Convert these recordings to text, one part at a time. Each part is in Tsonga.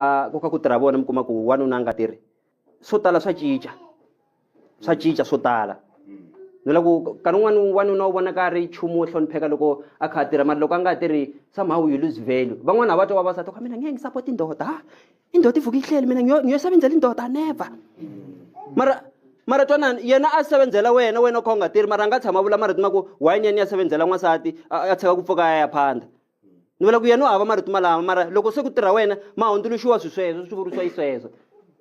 Ku kha ku tirha vona mi kuma ku wanuna a nga tirhi swo tala swa cinca swa cinca swo tala ni la ku nkarhi wun'wani wanuna u vonaka a ri nchumu wo hlonipheka loko a kha a tirha mara loko a nga tirhi somehow you lose value. Van'wana a va twa vavasati ka mina ngeke ngisapota indoda ha indoda ivuka ihleli mina ngiyosebenzela indoda never. Mara twanani yena a sebenzela wena wena u kha u nga tirhi mara a nga tshama a vula marito ma ku why ni ya ni ya sebenzela n'wansati a tshika ku pfuka a ya phanda. Ni vula ku yena u hava marito malama mara loko se ku tirha wena ma hundzuluxiwa swi sweswo swi vurisiwa xisweswo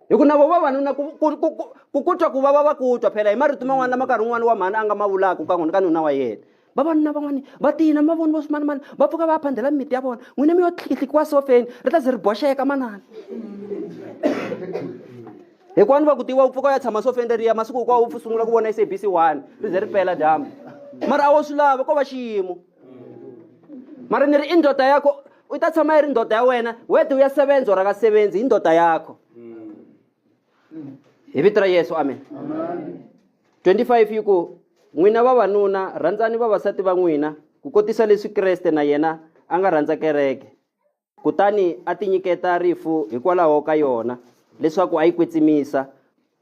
hi ku na vo vavanuna ku ku ku ku ku ku twa ku vava va ku twa phela hi marito man'wana lama nkarhi wun'wana wa mhani a nga ma vulaka ka ka nuna wa yena. Vavanuna van'wani va tina ma voni vo swimanimani va pfuka va ya phandela mimiti ya vona n'wina mi yo tlhikitlhikiwa sofeni ri ta ze ri boxeka manana. Hikwani va ku tiva u pfuka u ya tshama sofeni leriya masiku hinkwawo u sungula ku vona SABC 1 ri ze ri pela dyambu mara a wo swi lava ko va xiyimo. Mara ni ri i ndoda yakho u ta tshama yi ri ndoda ya wena whether u ya sebenza or akasebenzi i ndoda yakho. Hi vito ra Yesu amen. 25 yi ku n'wina vavanuna rhandzani vavasati va n'wina ku kotisa leswi Kreste na yena a nga rhandza kereke kutani a tinyiketa rifu hikwalaho ka yona leswaku a yi kwetsimisa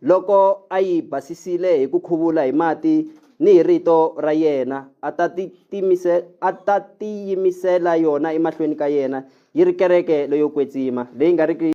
loko a yi basisile hi ku khuvula hi mati ni hi rito ra yena a ta ti timise a ta tiyimisela yona emahlweni ka yena yi ri kereke leyo kwetsima leyi nga riki.